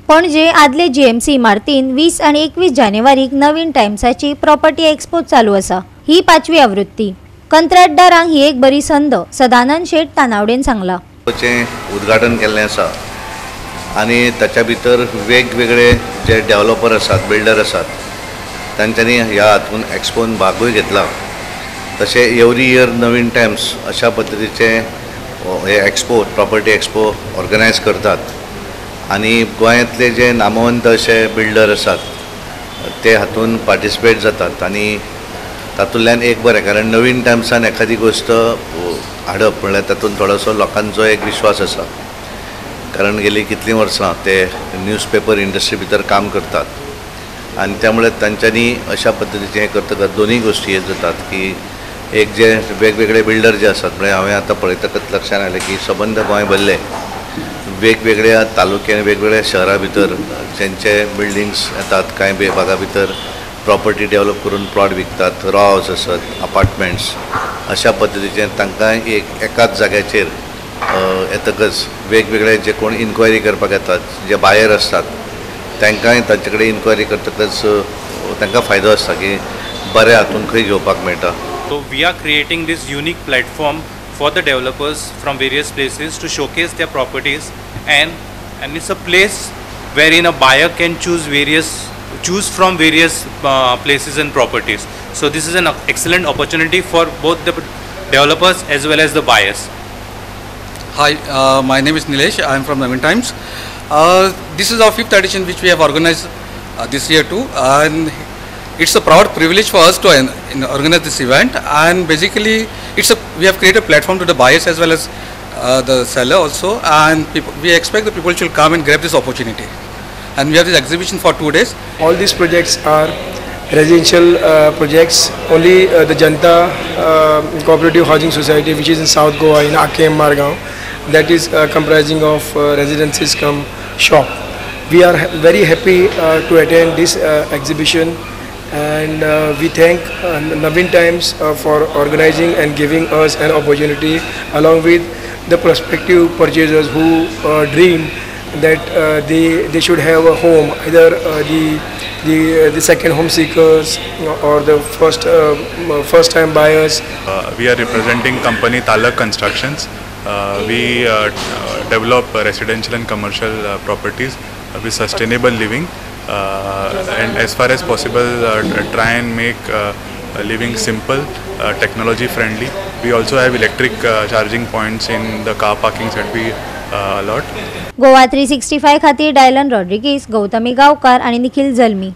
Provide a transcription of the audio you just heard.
पणजे आदले जीएमसी इमारतीन 20 आनी 21 जानेवारीक नवीन टायम्साची प्रॉपर्टी एक्सपो चालू आसा. ही 5वी आवृत्ती. कंत्राटदारांक ही एक बरी संद, सदानंद शेट तानावडेन सांगला. उद्घाटन केल्लें आसा आनी ताच्या भितर वेगवेगळे जे डेव्हलपर आसात, बिल्डर आसात, तांच्यांनी ह्या हातून एक्सपोन भागूय घेतला. तशें एवरी इयर नवीन टायम्स अशा पद्दतीचे हे एक्सपो, प्रॉपर्टी एक्सपो ऑर्गनायज करतात आनी गोंयांतले जे नामवंत अशे बिल्डर आसात ते हातून पार्टिसिपेट जातात आनी तातूंतल्यान एक बरें, कारण नवीन टायम्सान एखादी गोश्ट हाडप म्हणल्यार तातूंत थोडोसो लोकांचो एक विश्वास आसा, कारण गेली कितलीं वर्सां ते न्यूजपेपर इंडस्ट्री भितर काम करतात आनी त्यामुळे तांच्यांनी अशा पद्दतीचें हें करतकच दोनूय गोश्टी हे जातात की एक जे वेगवेगळे बिल्डर जे आसात, म्हळ्यार हांवें आतां पळयतकच लक्षांत आयलें की सबंद गोंय भरलें वेगवेगळ्या तालुक्यान वेगवेगळ्या शहरा भितर ज्यांचे बिल्डिंग्स येतात, कांय भागा भितर प्रॉपर्टी डेव्हलप करून प्लॉट विकतात, रॉ हावस आसत, अपार्टमेंट्स, अशा पद्दतीचें तांकां एक एकाच जाग्याचेर येतकच वेगवेगळे जे कोण इन्क्वायरी करपाक येतात, जे बायर आसतात तांकांय तांचे कडेन इन्क्वायरी करतकच तांकां फायदो आसता की बरें हातून खंय घेवपाक मेळटा. So we are creating this unique platform for the developers from various places to showcase their properties, and it's a place wherein a buyer can choose from various places and properties. So this is an excellent opportunity for both the developers as well as the buyers. Hi, my name is Nilesh. I am from Navin Times. This is our 5th edition which we have organized this year too, and it's a proud privilege for us to organize this event. And basically we have created a platform to the buyers as well as the seller also, and we expect the people should come and grab this opportunity. And we have this exhibition for 2 days. All these projects are residential projects. Only the Janta Cooperative Housing Society, which is in South Goa in Akem Margao, that is comprising of residences cum shop. We are very happy to attend this exhibition, and we thank Navin Times for organizing and giving us an opportunity, along with the prospective purchasers who dream that they should have a home, either the second home seekers or the first time buyers. We are representing company Talak Constructions. We develop residential and commercial properties with sustainable living, and as far as possible try and make living simple, technology friendly. We also have electric charging points in the car parkings that we allot. Goa 365 खातीर Dylan Rodrigues, Gautami गांवकार आनी निखिल जल्मी.